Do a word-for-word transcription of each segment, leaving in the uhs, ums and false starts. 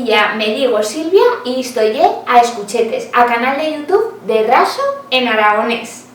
Ya, me digo Silvia y isto ye A Escuchetes, a canal de YouTube de Raso en aragonés.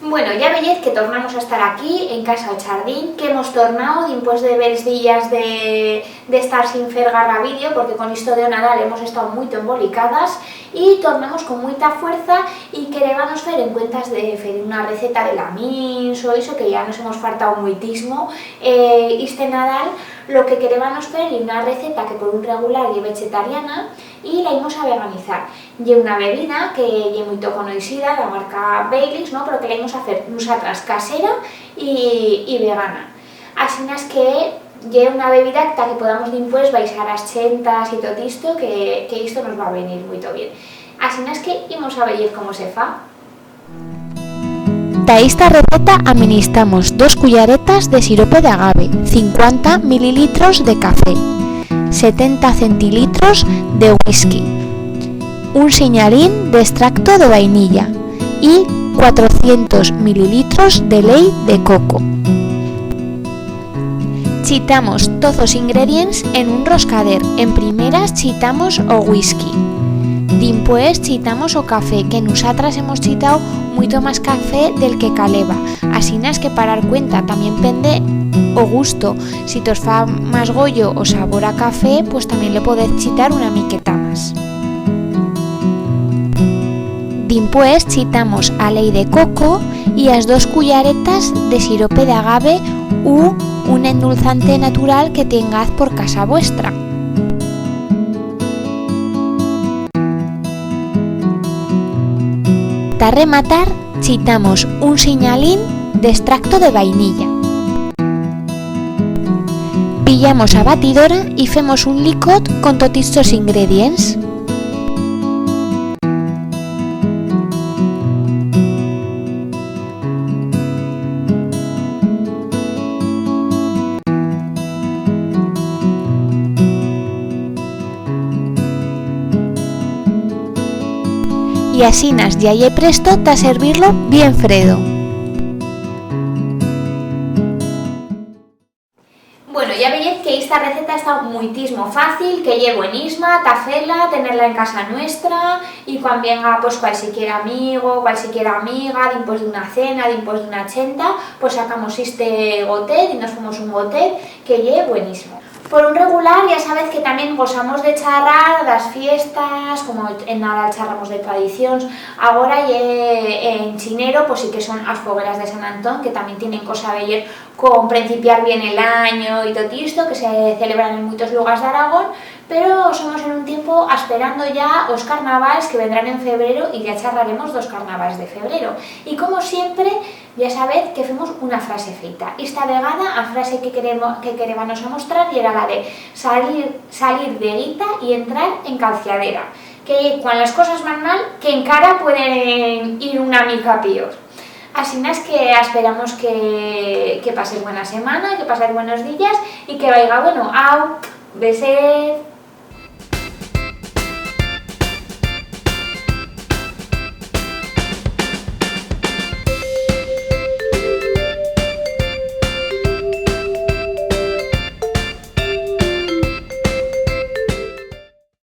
Bueno, ya veyez que tornamos a estar aquí, en Casa o Chardín, que hemos tornau dimpués de bels días de, de estar sin fer garra vídeo, porque con isto de o Nadal hemos estau muito embolicadas, y tornamos con muita fuerza y querébanos fer en cuentas de fer una receta de lamins o ixo, que ya nos hemos fartau muitismo, eh, iste Nadal. Lo que querébanos fer ye una receta que por un regular ye vegetariana y la imos a veganizar. Ye una bebida que ye muito conoixida, la marca Baileys, no? Pero que la imos a fer nusatras casera y, y vegana. Asinas que ye una bebida ta que podamos dimpués baixar as chentas y tot isto, que, que isto nos va venir muito bien. Asinas que imos a veyer cómo se fa. Ta ista receta aministamos dos cullaretas de sirope d'agave, cincuanta mililitros de café, setenta centilitros de whisky, un sinyalín d'extracto de vainilla y cuatrocientos mililitros de leit de coco. Chitamos toz os ingredients en un roscader. En primeras chitamos o whisky. Dimpués chitamos o café, que nusatras hemos chitau muito mas café del que caleba. Asinas que parar cuenta, tamién pende o gusto. Si tos fa mas goyo o sabor a café, pues tamién le podez chitar una miqueta mas. Dimpués chitamos a leit de coco y as dos cullaretas de sirope d'agave u un endulzante natural que tiengaz por casa vuestra. Ta rematar, chitamos un sinyalín d'extracto de vainilla. Pillamos a batidora y femos un licot con tot istos ingredients. Y asinas ya ye presto ta servir-lo bien fredo. Bueno, ya veyez que ista receta está muitismo fácil, que ye buenisma, ta fer-la, tener-la en casa nuestra, y cuan vienga, pues, cualsiquier amigo, cualsiquier amiga, dimpués d'una cena, dimpués d'una chenta, pues, sacamos iste gotet y nos femos un gotet, que ye buenismo. Por un regular, ya sabez que tamién gosamos de charrar d'as fiestas, como en Nadal charramos de tradicions, agora ye en chinero, pues sí que son as fogueras de Sant Antón, que tamién tienen cosa a veyer con prencipiar bien el anyo y tot isto, que se celebran en muitos lugars d'Aragón, pero somos en un tiempo asperando ya os carnavals que vendrán en febrero y ya charraremos d'os carnavals de febrero. Y como siempre, ya sabez que femos una frase feita. Ista vegada, a frase que queremo-, que querébanos amostrar yera la de salir, salir de guita y entrar en calciadera. Que cuan las cosas van mal, que encara pueden ir una mica pior. Asinas que asperamos que, que pasez buena semana, que pasez buenos días y que vaiga bueno. Au, besez.